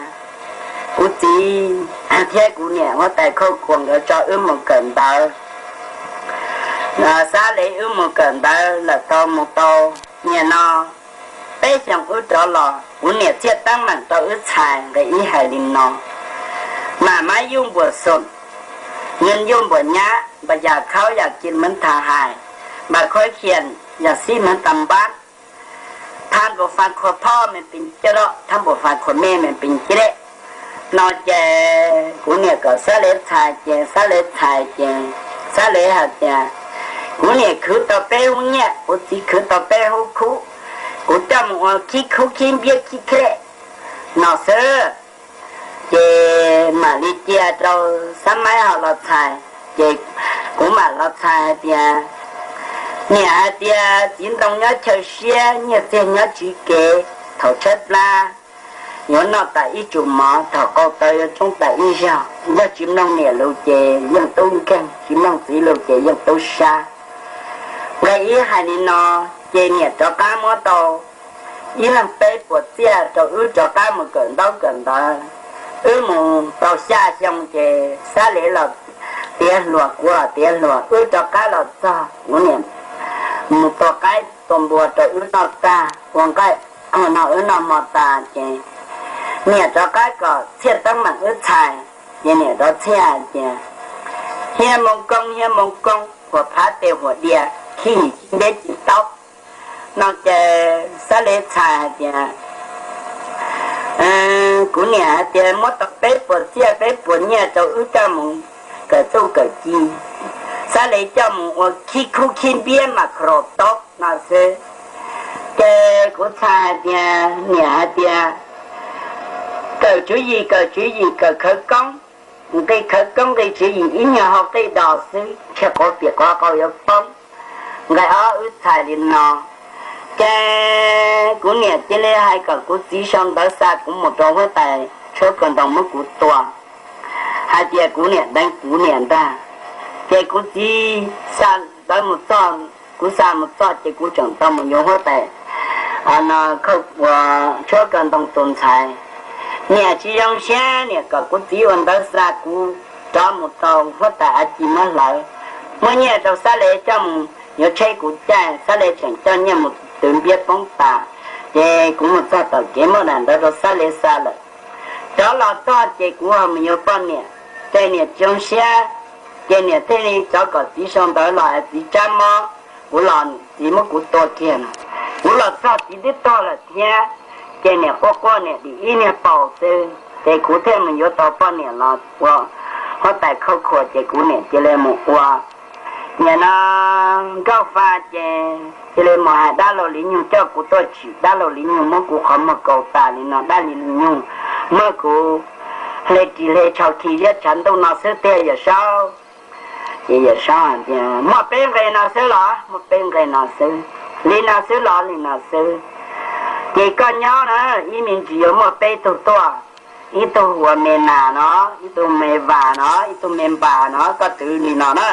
kuv txiv thiab kuv niam huab tais khauj khuas nkawd tso wb mus kawm ntawv, Xab Lev wb mus kawm ntawv lawm tau mus tau, nim no peb xyoos wb rov los kuv niam txiaj teeb meem rau wb txhais. Nqe ib hais li no, Mas mab yuj npuas xoom, nws yuj npuas nyab, npas yas khaub yas kis mab thas hais, npas khuab khias yas xib mab tas npab, thab npuas fas khuas phob me pes coj loj, thab npuas fas khuas me me pes coj lej. No ces kuv niam kom Xab Lev txhais ces Xab Lev txhais ces Xab Lev hais tias, kuv niam khwv tau peb hub nyiaj, kuv txiv khwv tau peb hub khub, kuv coj mus ua khib khub khib npiab khib khlej no xwb. Ces mam li cia rau Xab Maib ho los txhais, ces kuv mam los txhais hais tias, niam hais tias txiv ntoo nyob chaw siab, nyiaj txiag nyob tsiv kev, thaum tshaib plab yuav noj tas ib tsum mov, thaum qaug taw yuav tsoob tas ib zaug. Yog tsis mloog niam lus ces yeej tub nkeeg, tsis mloog txiv lus ces yeej tub sab. Nqe ib hais li no, ces niam rov qab muab tau ib leeg peb puas txiaj rau wb rov qab mus kawm ntaub kawm ntawv. Wb mus tau xya xyoo ces Xab Lev los tiav hluas, kuv los tiav hluas, wb rov qab los txog kuv niam mus tua qaib tua npua rau wb noj tag, ua nqaij no wb noj hmo tas ces niam rov qab kom txhiaj teeb meem wb txhais. Ces niam rov txhiaj hais tias, hiab moo koob hiab moo koob, huas phab tes huas dias, khib him ci npeb ci taub. No ces Xab Lev txhais hais tias, kuv niam hais tias muab tau peb puas txiaj peb puas nyiaj rau wb coj mus kawm txuj kawm ci, Xab Lev coj mus ua khib khub khib npiab mas khaus taub no xwb. Ces kuv txhais hais tias niam hais tias kawm tswv yim kawm tswv yim kawm khawv koob, nqi khawv koob nqi tswv yim ib nyuag hau qij dos xwb, ntshe quav pim quav qau yuav poob. Nqe ob wb txhais li no. Ces kuv niam cia li hais kom kuv txiv sau ntawv xa kuv mus rau huab tais tshuab kawg ntoo muab kuv tua, hais tias kuv niam deev kuv niam ntag. Ces kuv txiv xa ntawv mus txog, kuv xa mus txog ces kuv tseem tau mus yuav huab tais khawj ua tshuab kawg ntoo tus ntxhais. Niam tsis zoo siab, niam kom kuv txiv ua ntawv xa kuv rov mus rau huab tais av ci muab hlawv, muab nyiaj rau Xab Lev coj mus yuav tsheb kuv caij, Xab Lev tseem coj nyiaj mus twv npiab poob tas. Ces kuv mus txog tom kev muab daim ntawv rau Xab Lev xa lawm. Rov los txog ces kuv ho mus yuav poj niam, ces niam tsis zoo siab, ces niam thiaj li rov kom txiv sau ntawv los hais txiv tsab mob, kuv los txiv muab kuv tua kiag no. Kuv los txog txiv twb tuag lawm thiab, ces niam quaj quaj niam dim ib niag paus xwb, ces kuv thiaj mus yuav tau poj niam los ua huab tais khauj khuas, ces kuv niam cia li mus ua nim no nkauj fa, ces cia li mus hais dab laug Liv Nyug coj kuv tuaj tsim, dab laug Liv Nyug muab kuv qhov muag kaus tas li no, dab laug Liv Nyug muab kuv hle ris hle tsho khi ziab tshav ntuj no xwb tiag Yawm Saub. Ces Yawm Saub hais tias muaj peb nqe no xwb los? Muaj peb nqe no xwb. Li no xwb los? Li no xwb. Ces koj nyob na, ib me ntsis yuav muaj peb tug tuaj, ib tug hu ua Me Nas no, ib tug Me Vas no, ib tug Me Npas no, koj twv li no na.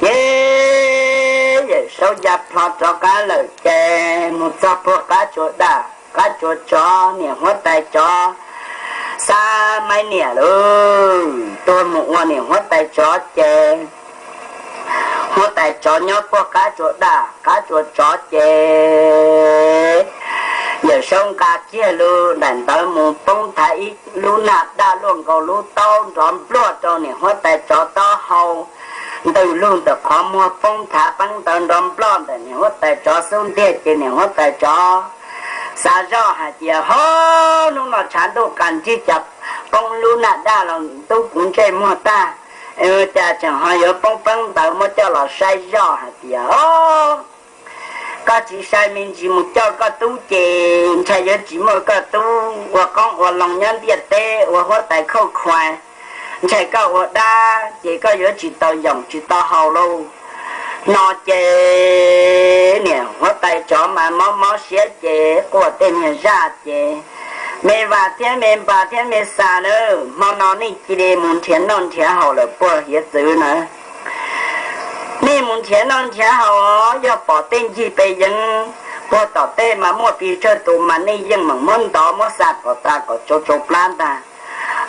Ces Yawm Saub ya plho rov qab lawm ces mus txog puag qab tsua daj, qab tsua tsov, niam huab tais tsov Xab Maib niam lauj, tuag mus ua niam huab tais tsov ces huab tais tsov nyob puag qab tsua daj, qab tsua tsov ces Yawm Saub nqa kiag lub daim ntawv mus poob thav ib lub nag daj luaj nkaus lub taub nrov npluag rau niam huab tais tsov taub hau. ntws lug ntawm qhov muag poob thav peeb ntawd nrov nploj ntawm niam huab tais tsov xub ntiag ces niam huab tais tsov xav zoj hais tias, Ho, hnub no tshav ntuj qas nrig cas poob lub nag daj los ntub kuv ntsej muag tag, cas tseem ho yuav poob peeb ntawd. Muab coj los saib zoj hais tias, Koj tsis sai me ntsis mus coj koj tub ces ntshai yuav tsis muaj koj tub ua qoob ua loo nyob ntiaj teb ua huab tais khauj khuas, ntshai koj ua dab ces koj yuav tsis tau yoom tsis tau haus lauj. No ces niam huab tais tsov mas mob mob siab ces quaj tej niag zaj ces, Me Vas thiab Me Npas thiab Me Xas na, hmo no nej cia li mus nrhiav noj nrhiav haus lawm puag hiav txwv na. Nej mus nrhiav noj nrhiav haus, yog pom tej ncig pes yeev puag tom tej mas muaj pes tsawg tus mas nej yeej meem muab ntov muab xa kom tas kom tsau tsau plab ntag.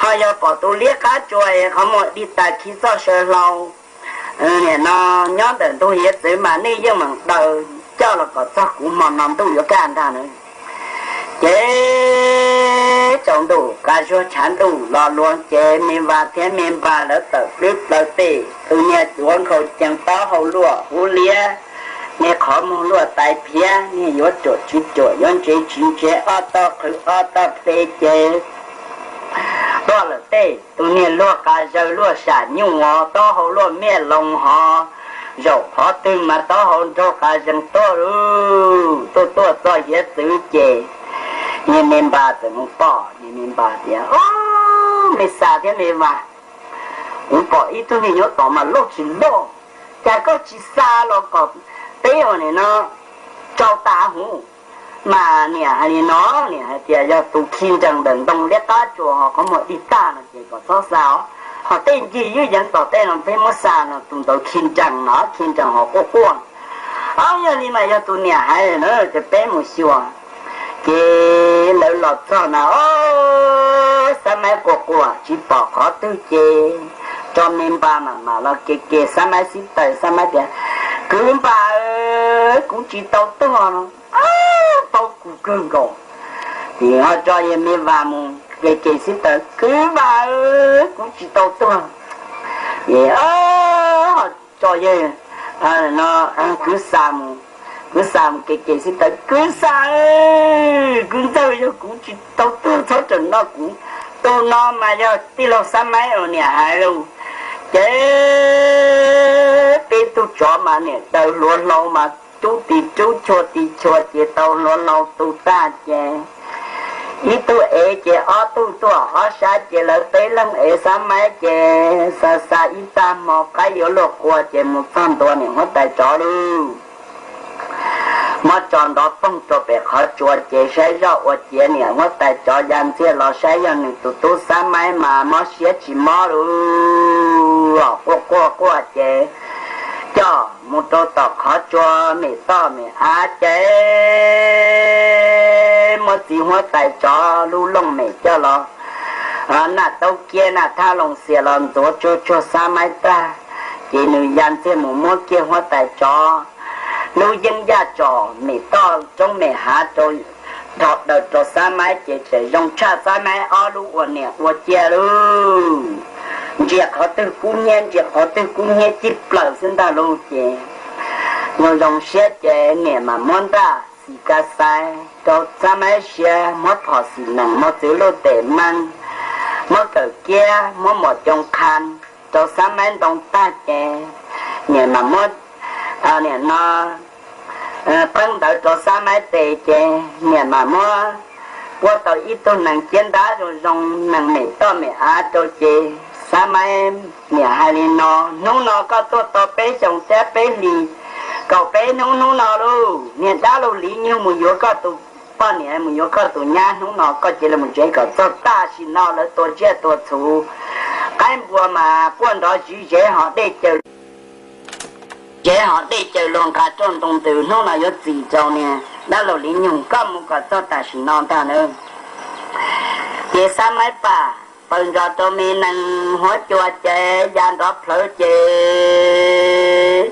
Ho yog pom tus liab qab tsuas es qhov muag dig tas khi txoj saw hlau no nyob ntawm ntug hiav txwv mas nej yeej meem daws coj los kom txog kuv hmo no ntuj yuav kaj ntag na. Ces tsaus ntuj qab zuag tshav ntuj los luag ces Me Vas thiab Me Npas lawv tawm plwb plaws tej tus niag cuav nkhaus cees taub hau luaj huv liab, niag qhov muag luaj tais phiab, niag yuav ruam tsis ruam yuav ntsev tsis ntsev, ob tog qhwv ob tog ple ces tuaj lawm tej tus niag luag qas zaws luaj sam nyuj os, taub hau luaj miaj loo hov, zaum qhov twg mas taub hau nraug qas zees tuaj lauj. Tuaj tuaj txog hiav txwv ces niag Me Npas txawm mus pom, niag Me Npas tias, Au, Me Xas thiab Me Vas, kuv pom ib tug niag nyob tod mas loj tsis loj, cas koj tsis xa los kom peb ua nim no tsau tas huv. Mas niam hais li no, niam hais tias yog tus khi nrees ntawm ntoo liab qab tsuas ho qhov muag dig tag no ces kom txhob xa os, ho tej ncig ywj yeev tom tej no peb muab xa no tus ntawd khi nrees no, khi nrees ho quaj quaj. Au, yog li mas yog tus niam hais na ces peb mus xyuas. Ces lawv los txog na, o, Xab Maib quaj quaj tsis pom qhov twg ces tso Me Npas mam mam los ke ke Xab Maib xib taws. Xab Maib tias, Kwv Npas, kuv tsis tau tuag no, paub kuv kawg nkaus. Ces ho tso yawg Me Vas mus ke ke xib taws, Kwv Npas, kuv tsis tau tuag. Ces ho tso yawg Kwv Xas mus, Kwv Xas mus ke ke xib taws, Kwv Xas, Kwv Ntxawg, yog kuv tsis tau tuag txhob rawm noj kuv, tus no mas yog tij laug Xab Maib uas niam hais lauj. Ces peb tug tsov mas niam daws hluav hlau mas rub tis rub chua tis chua ces tau hluav hlau tu tag ces ib tug ev ces ob tug tuaj ob sab ces lawv peb leeg ev Xab Maib ces xa xa ib tag hmo qaib yuav luag qua ces mus txog ntua niam huab tais tsov lauj. Muab tso nrov poog rau pem qhov tsua ces saib zoj ua ciav niam huab tais tsov ya ntxiag los saib yog nws tus tub Xab Maib mas mob siab tsis mob lauj, quaj quaj quaj ces coj mus rau tom qhov tsua mem toj mem av ces muab txiv huab tais tsov lub looj mem coj los naj taub kiab naj thab loo xias los ntxuav tsuag tsuag Xab Maib tag, ces nws ya ntxiag mus muab kiag huab tais tsov lub yeeb yaj tsom mem toj roob mem hav rau, dhos daws rau Xab Maib ces tseem zoo tshaj Xab Maib ob lub ua niam ua ciaj lauj. Ntsia qhov twg kub hnyiab, ntsia qhov twg kub hnyiab cig plaws xwb ntag lauj. Ces zoo zoo siab ces niam mam muab ntaj xim ka xais rau Xab Maib siab, muab phom xim nees mos txwv luj tes meej, muab kawm kiab muab mos coo qha rau Xab Maib ntoo tag ces niam mam muab, niam no, qeeb ntawd rau Xab Maib tes ces niam mam muab puab tau ib tug nees ciab ntab zoo zoo nees mem toj mem av rau ces Xab Maib niam hais li no, hnub no koj tuaj tau peb xyoos thiab peb hlis kaum peb hnub, hnub no lauj, niag dab laug Liv Nyug mus yuav koj tus poj niam, mus yuav koj tus nyab, hnub no koj cia li mus tsev kom txog tam sim no lawv tua tsiaj tua txhu, qaib npua mas quaj nrov zim zeb ho dej cawv zeb ho dej cawv luag nqa roj ntoo ntws, hnub no yuav txim rau niag dab laug Liv Nyug, koj mus kom txog tam sim no ntag na. Ces Xab Maib Pam paws ntsos rau me nees huab cua ces ya nrov plhawv ces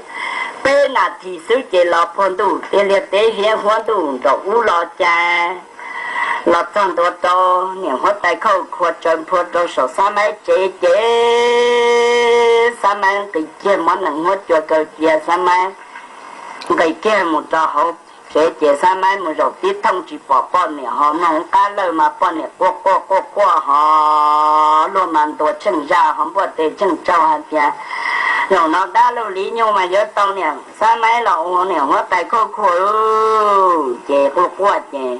peb nas this xwb ces los puag ntuj tiag liag teb hiab huab ntuj nraum ub los cas los txog ntua rau niam huab tais khauj khua tsaws nphua rau saum Xab Maib tsev ces Xab Maib nqis kiag muab nees huab cua kaw cia, Xab Maib nqis kiag mus rau hauv tsev ces Xab Maib mus zaum tib thooj tsis pom poj niam, ho mloog qab lawj mas poj niam quaj quaj quaj quaj ho luag mas ntuas tsheej zaj ho npuaj tes tsheej tsaug hais tias, zaum no dab laug Liv Nyug mas yuav tau niam Xab Maib los ua niam huab tais khauj khua. Ces quaj quaj ces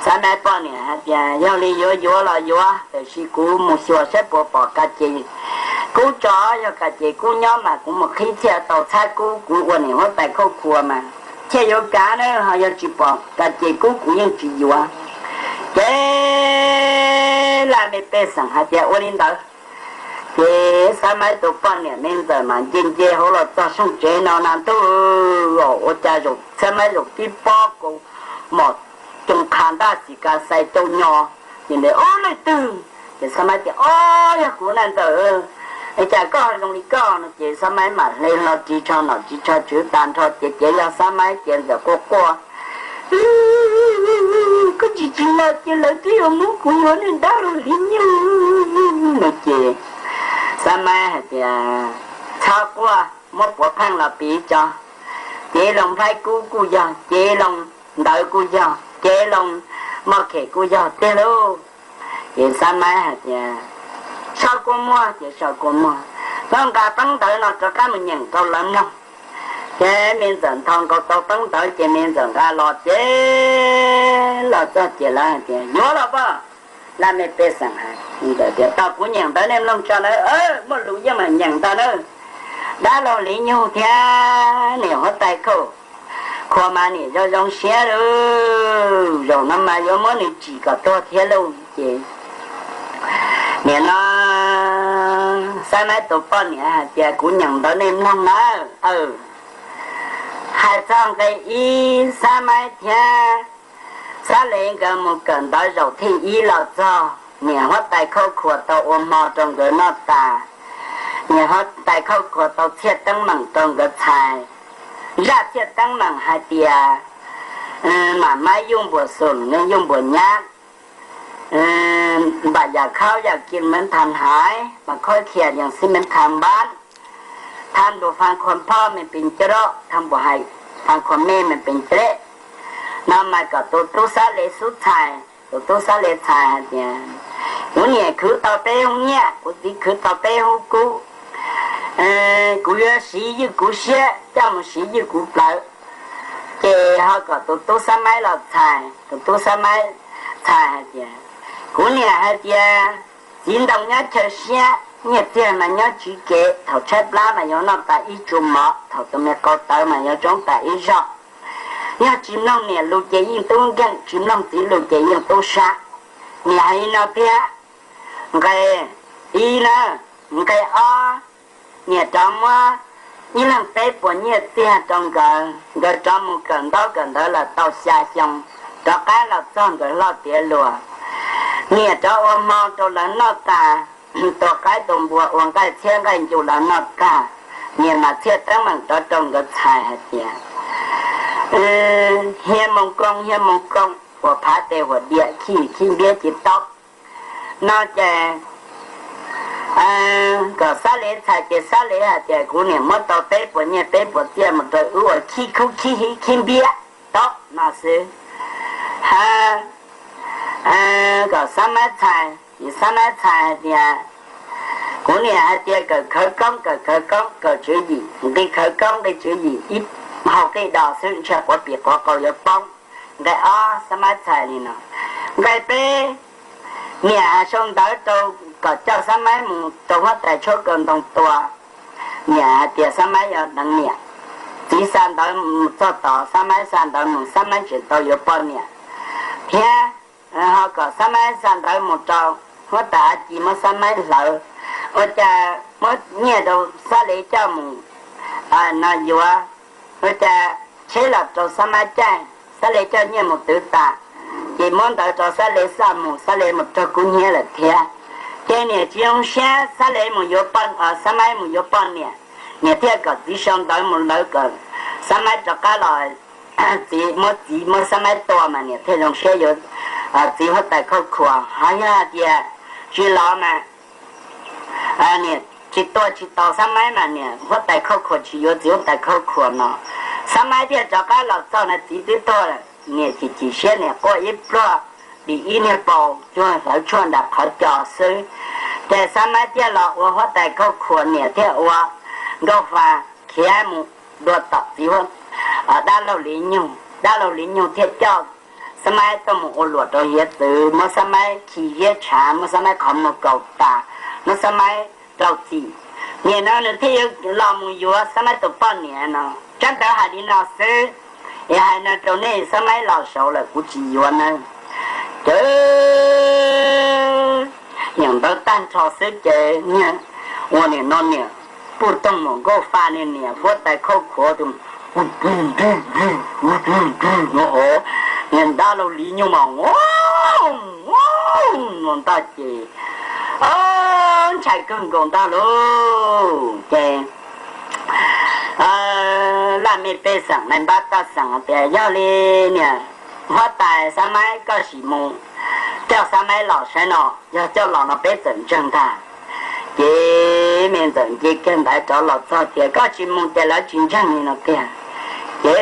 Xab Maib poj niam hais tias, yog li yuav yuav los yuav, tiam sis kuv mus xyuas saib puas pom ka ces kub tso, yog ka ces kub nyob mas kuv mus qhib thiaj tau txhab kub, kuv ua niam huab tais khauj khua mas thiaj yuav kav na, ho yog tsis pom ka ces kub kuv yeej tsis yuav. Ces laj me pej xeem hais tias ua li ntawd. Ces Xab Maib tus poj niam me ntxawm mas nce nce hauv los txog sooj tsev no na, ntuj, ua cas zaum Xab Maib zaum tib pob kaus mom coo qha ntaj xis kas xais cau nyo, ces ntawd ob leej twg, ces Xab Maib tias, ob, yog kuv na ntxawm, es cas koj zoo li koj no. Ces Xab Maib mam hle hlo ris tsho nom ris tsho tswv tas nrho ces ces yog Xab Maib ces ntxawm quaj quaj, koj tsis tsis los ces lawv twb yuav muab kuv yuav niag dab laug Liv Nyug no. Ces Xab Maib hais tias, txhob quaj, muab puav pheej los piv tso, cev loo nplhaib kub kuj yog, cev loo ntawv kuj yog, cev loo moj khem kuj yog tiag lauj. Ces Xab Maib hais tias, sau kua muag, ces sau kua muag, los nqa teeb ntawv no rov qab mus nyeem rau lawv mloog. Ces me ntxawm nthos nkaus tau teeb ntawv ces me ntxawm nqa los ces los txog ces lawv hais tias, yuav los poj. Laj me pej xeem hais, ntxawm tias, tau kuv nyeem ntawv nej mloog tso na, muaj lus yeej meem nyeem ntawd na. Dab laug Liv Nyug thiab niam huab tais khauj khua mas niam zoo zoo siab lauj, zaum no mas yuav muab nws tsim kom tuag thiab lauj. Ces nim no Xab Maib tus poj niam hais tias, kuv nyeem ntawv nej mloog na. Hais txog nqe ib, Xab Maib thiab Xab Lev nkawd mus kawm ntawv zaum thij ib los txog, niam huab tais khauj khua tau ua hmo rau nkawd noj tas, niam huab tais khauj khua tau txhiaj teeb meem rau nkawd txhais. Zaj txhiaj teeb meem hais tias, mam maib yuj npuas xum, yuj npuas nyab, npam yam khaub yam kis mev thas haiv, mas khob khias yam xib mev thas npab, thas npum fas khuas phob me pes nco roj, thas npum hais fas khuas me me pes nce lej. No mas kom tus tub Xab Lev xub txhais, tus tub Xab Lev txhais hais tias, kuv niam khwv tau peb hub nyiaj, kuv txiv khwv tau peb hub kub, kuv yuav siv ywj kuv siab coj mus siv ywj kuv plawv. Ces ho kom tus tub Xab Maib los txhais, tus tub Xab Maib txhais hais tias, kuv niam hais tias, txiv ntoo nyob chaw siab, nyiaj txiag mas nyob tswv kev, thaum tshaib plab mas yuav noj tas ib tsu mov, thaum tus me qau tawv mas yuav tsoob tas ib zog. Yog tsis mloog niam lus ces yeej tub nkeeg, tsis mloog txiv lus ces yeej tub sab. Niam hais li no thiab. Nqe ib na, nqe ob, niam rov muab ib leeg peb puas nyiaj txiag rau nkawd, nkawd rov mus kawm ntaub kawm ntawv lawm tau xya xyoo, rov qab los txog nkawd hlo tiav luas. Niam rov ua hmo rau lawv noj tas, tua qaib tua npua ua nqaij txhiab nqaij ncu lawv noj tag, niam mam txhiaj teeb meem rov rau nkawd txhais hais tias, hia moos koo hia moos koo, huam phav tes huam diam, khij khib npiab ci taub. No ces kom Xab Lev txhais ces Xab Lev hais tias, kuv niam muab tau peb puas nyiaj peb puas txiaj mus rau wb ua khib khub khib hiv khib npiab taub no xwb. Ha, kom Xab Maib txhais ces Xab Maib txhais hais tias, kuv niam hais tias kawm khawv koob kawm khawv koob kawm tswv yim, nqi khawv koob nqi tswv yim ib hau qij dos xwb ntshe quav pim quav qau yuav poob. Nqe ob Xab Maib txhais li no. Nqe peb, niam sau ntawv rau kom coj Xab Maib mus rau huab tais tshuab kaw ntoo tua. Niam hais tias Xab Maib yuav deev niam. Txiv xa ntawv mus txog tod, Xab Maib xa ntawv mus, Xab Maib tseem tau yuav poj niam thiab. Ho kom Xab Maib xa ntawv mus rau huab tais Av Ci muab Xab Maib hlawv, ua cas muab nyiaj rau Xab Lev coj mus no yuav, ua cas tsheb los rau Xab Maib caij, Xab Lev coj nyiaj mus twv tas, ces muab ntawv rau Xab Lev xa mus, Xab Lev mus raug kub hnyiab lawm thiab. Ces niam tsis zoo siab, Xab Lev mus yuav poj, Xab Maib mus yuav poj niam, niam thiaj kom txiv sau ntawv mus lawv kom Xab Maib rov qab los, txiv muab, txiv muab Xab Maib tua mas niam thiaj zoo siab yuav txiv huab tais khauj khua. Ho yog hais tias tsis los mas niam tsis tua tsis tau Xab Maib mas niam huab tais Khauj Khuas tsis yuav txiv huab tais Khauj Khuas no. Xab Maib thiaj rov qab los txog no txiv twb tuag lawm, niam chim chim siab niam quaj ib pluag, dim ib niag paus cuag hlawv tshuaj nram qhov cos xwb. Ces Xab Maib thiaj los ua huab tais Khauj Khuas, niam thiaj ua Nkauj Fa khiav mus dua tom txiv dab laug Li Nyug. Dab laug Li Nyug thiaj coj Xab Maib tuaj mus ua luam rau hiav txwv, muab Xab Maib khi ziab tshav, muab Xab Maib qhov muag kaus tas, muab Xab Maib rau txim. Nim no nws thiaj yuav los mus yuav Xab Maib tus poj niam no. Tsab ntawv hais li no xwb, es hais no rau nej, Xab Maib los saud lawm kuv tsis yuav nawb. Ces nyeem ntawv tag nrho xwb ces niag ua nim no niam Puj Toog Muam Nkauj Fa niag niam huab tais Khauj Khuas tus no, niag dab laug Li Nyug mas ua ntag ces ntshai kawg nkaus ntag lauj. Ces laj mej pej xeem na npab taj xeem tias yog li niam huab tais Xab Maib koj sim mus coj Xab Maib los saib no, yog coj los no peb txawm ntseeg ntag. Ces me ntxawm nce kiag ntaiv rov los txog tias koj tsis mus ces lawv tsis ntseeg li no tiag. Ces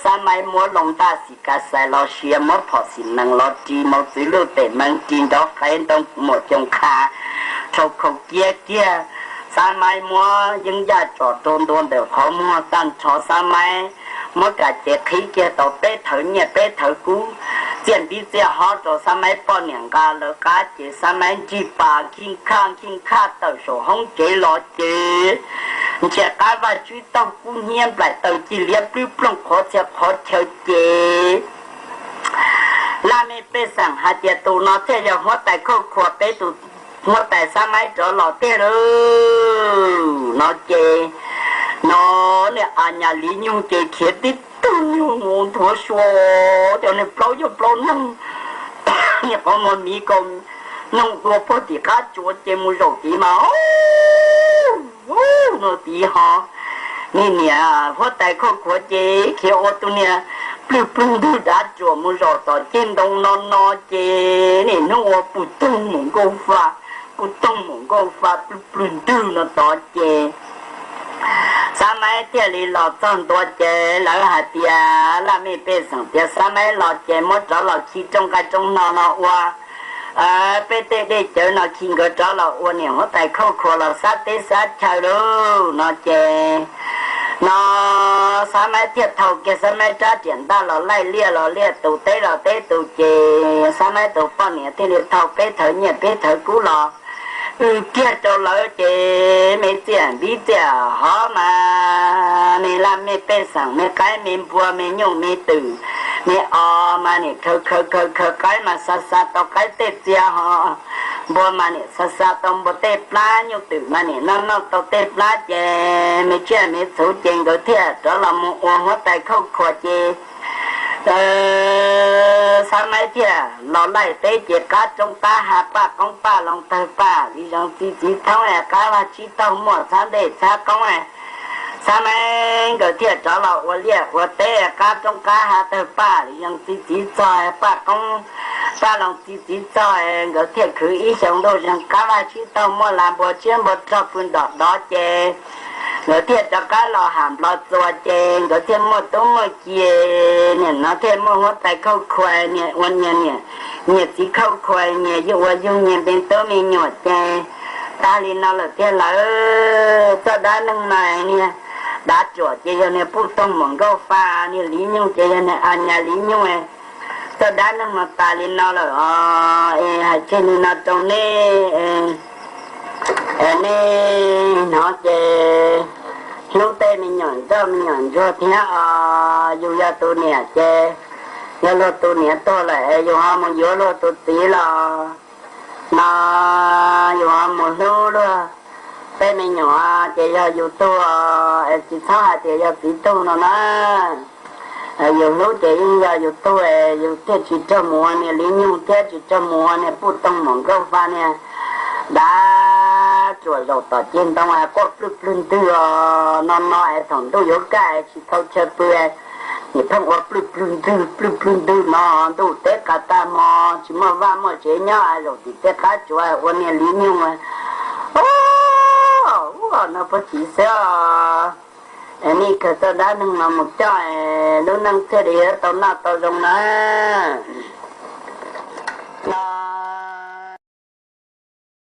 Xab Maib muab loo ntaj xim kav xais los sia, muab phom xim nees los ris, mos txwv luj tes mees ris, nrov qev ntoo kuv muam coos qha, rhau khau kiab kiag. Xab Maib muab yeeb yaj tsom rau ntua ntawm qhov muag tag nrho, Xab Maib muab kas ces qhib kiag tau peb thawv nyiaj peb thawv kub, txiaj npib txiaj hob rau Xab Maib poj niam nqa lawv qab ces Xab Maib nrig pas khij khaj khij khaj tawm saum hoob tsev los ces ntsia qab vaj tsib taug kub hnyiab nplaim taws cig liab plwb ploog qhov txhia qhov chaw ces laj mej pej xeem hais tias tus no thiaj yog huab tais Khauj Khuas peb tus huab tais Xab Maib rov los tiag lauj no ces no niag a nyas Li Nyug ces khiav tib tug nyuag mus nthuav sua, cov niag plaub yog plaub noog, niag qhov muag miv kaus noog dua puag tim qab tsuas ces mus zaum tid mas no tid ho niag niam huab tais Khauj Khuas ces khiav ua tus niag plwg plwg ntwg dav tsuam mus zaum tom ceg ntoo no no ces niaj hnub ua puj toog mus nkauj fa, puj toog mus nkauj fa plwg plwg ntwg no tod ces Xab Maib thiaj li los txog ntua ces lawv hais tias laj mej pej xeem tias Xab Maib los ces muab rov los khi rooj nqaij rooj hno no ua peb tej dej cawv no khi nkawd rov los ua niam huab tais Khauj Khuas los xab teb xab chaw lauj no ces no Xab Maib thiaj thau kiag Xab Maib rab riam ntaj los laij liaj los liaj tus teb los teb tus ces Xab Maib tus poj niam thiaj li thau peb thawv nyiaj peb thawv kub los w kiag rau lawv ces me txiaj npib txiaj hov mas me laj mej pej xeem me qaib me npua me nyuj me twm me os mas nim khaws khaws khaws khaws qaib mas xa xa tau qaib tej txiag ho npua mas nim xa xa tau npua tej plab, nyuj twm mas nim noj noj tau tej plab ces me tsiaj me txhuv ces nkawd thiaj rov los mus ua huab tais Khauj Khuas ces Xab Maib thiaj los laij teb ces qab roob qab hav paj qoob paj loo tawg paj li zoo txi txiv thoob es qab vaj tsib taug muaj txhab ntej txhab qoob Xab Maib nkawd thiaj rov los ua liaj ua teb qab roob qab hav tawg paj li zoo txi txiv txog paj qoob paj loo txi txiv txog nkawd thiaj khwv ib xyoo ntuj zeeg qab vaj tsib taug muaj las npua tsiab npua rog pw ntom dov ces nkawd thiaj rov qab los ham nplov txuas ces nkawd thiaj muaj tub muaj ki, nim no thiaj muaj huab tais Khauj Khuas niam ua niam niam, niam txiv Khauj Khuas niam yug ua yug nyias npe tub me nyuam ces tag li no lawm tiag lawm. Txoj dab neeg mas niag dav tsuam ces yog niag Puj Toog Muam Nkauj Fa, niag Li Nyug ces yog niag a nyas Li Nyug. Txoj dab neeg mas tas li no lawm os. Es hais tseg li no rau nej, nej hnov ces hlub tej me nyuam nrauj me nyuam ntsuag thiab os. Yus yog tus niam ces yog luag tus niam tuag lawm es yus ho mus yuav luag tus txiv los no yus ho mus hlub luag tej me nyuam ces yog yus tug, es tsis txhob hais tias yog txiv tug no na. Yus hlub ces yeej yog yus tug, yus thiaj tsis raug mus ua niag Li Nyug thiab tsis raug mus ua niag Puj Toog Muam Nkauj Fa niag dav tsuam zaum tom ceg ntoo quaj plwg plwg ntwg os. No no es thaum ntuj yuav kaj tsis tau chaw pw, nim pheej ua plwg plwg ntwg plwg plwg ntwg no ntuj teb qas tag hmo tsis muaj vaj muaj tsev nyob zaum tim tej qab tsuas ua niag Li Nyug Noj puag tid xwb os. Nej khaws txoj dab neeg no mus coj, lub neej thiaj li tau noj tau zoo nawb.